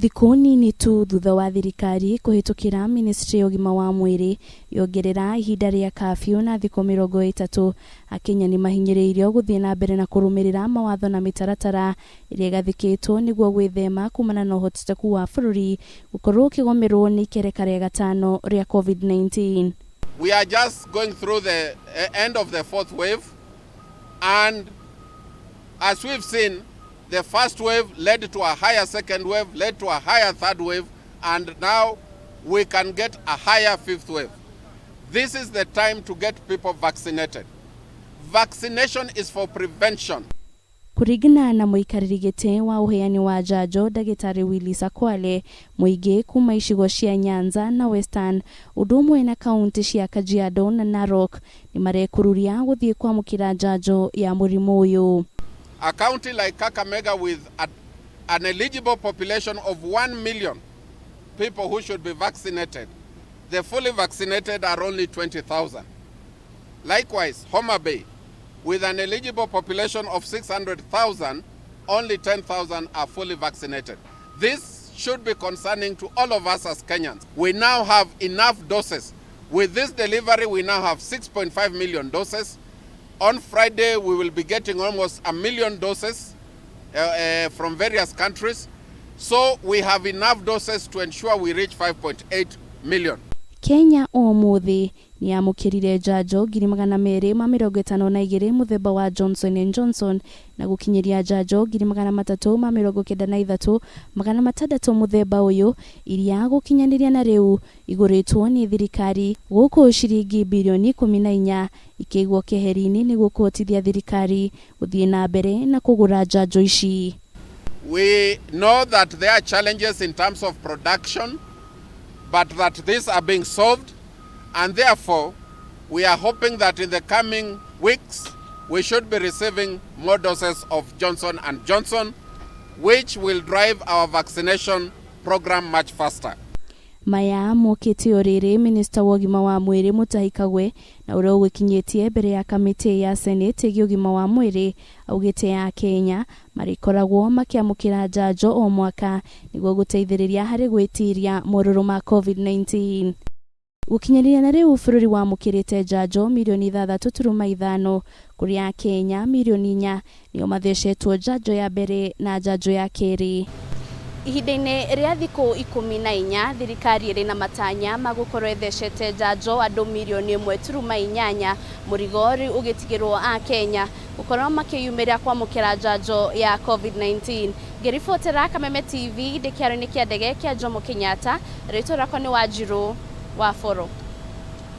Thikũ nini tu thutha wa thirikari kũhĩtũkĩra ministry ya ũgima wa mwĩrĩ yongerera ihinda rĩa curfew na thikũ 30, Akenya nĩ mahinyĩrĩirio gũthiĩ na mbere na kũrũmĩrĩra mawatho na mĩtaratara ĩrĩa ĩgathĩkĩtwo nĩguo gwĩthema kumana na ũhoteteku wa bũrũri gũkorwo ũkĩgomerwo nĩ ikereka rĩa gatano rĩa COVID-19. We are just going through the end of the fourth wave, and as we've seen, the first wave led to a higher second wave, led to a higher third wave, and now we can get a higher fifth wave. This is the time to get people vaccinated. Vaccination is for prevention. Kũringana na mũikarĩri gĩtĩ wa ũheani wa njanjo Ndagĩtarĩ Willis Akwale, mũingĩ kuma icigo cia Nyanza na Western ũndũ ũmwe na kaunti cia Kajiado na Narok nĩ marekururia gũthiĩ kwamũkĩra njanjo ya mũrimũ ũyũ. A county like Kakamega with an eligible population of 1 million people who should be vaccinated, the fully vaccinated are only 20,000. Likewise, Homa Bay, with an eligible population of 600,000, only 10,000 are fully vaccinated. This should be concerning to all of us as Kenyans. We now have enough doses. With this delivery, we now have 6.5 million doses. On Friday, we will be getting almost a million doses from various countries. So we have enough doses to ensure we reach 5.8 million. Kenya ũmũthĩ nĩ yamũkĩrire njanjo 252,000 mũthemba wa Johnson and Johnson na gũkinyĩria njanjo 393,600 mũthemba ũyũ iria gũkinyanĩria na rĩu igũrĩtwo nĩ thirikari gũkũ ciringi birioni 14 ikĩigwo keheri-inĩ nĩguo kũhotithia thirikari gũthiĩ na mbere na kũgũra njanjo ici. We know that there are challenges in terms of production, but that these are being solved, and therefore we are hoping that in the coming weeks we should be receiving more doses of Johnson and Johnson, which will drive our vaccination program much faster. Maya mokĩte o rĩrĩ minista wa ũgima wa mwĩrĩ Mutahi Kagwe na ũrĩa ũgĩkinyĩtie mbere ya kamĩtĩ ya Senate ĩgiĩ ũgima wa mwĩrĩ augĩte ya Kenya marĩkoragwo makĩamũkĩra njanjo o mwaka nĩguo gũteithĩrĩria harĩ gwĩtiria morũrũ ma COVID-19. Gũkinyanĩria na rĩu bũrũri wamũkĩrĩte njanjo mirioni 6.5 kũrĩa Kenya mirioni 4 nĩo mathecetwo njanjo ya mbere na njanjo ya kerĩ. Ihinda-inĩ rĩa thikũ 14 thirikari ĩrĩ na matanya ma gũkorwo ĩthecete njanjo andũ mirioni 1.8, mũrigo rĩu ũgĩtigĩrwo a Kenya gũkorwo makĩyumĩria kwamũkĩra njanjo ya COVID-19. Ngĩribotera Kameme TV ndĩ kĩaro-inĩ kĩa ndege kĩa Jomo Kenyatta, rĩtwa rĩakwa nĩ Wanjirũ wa Boro.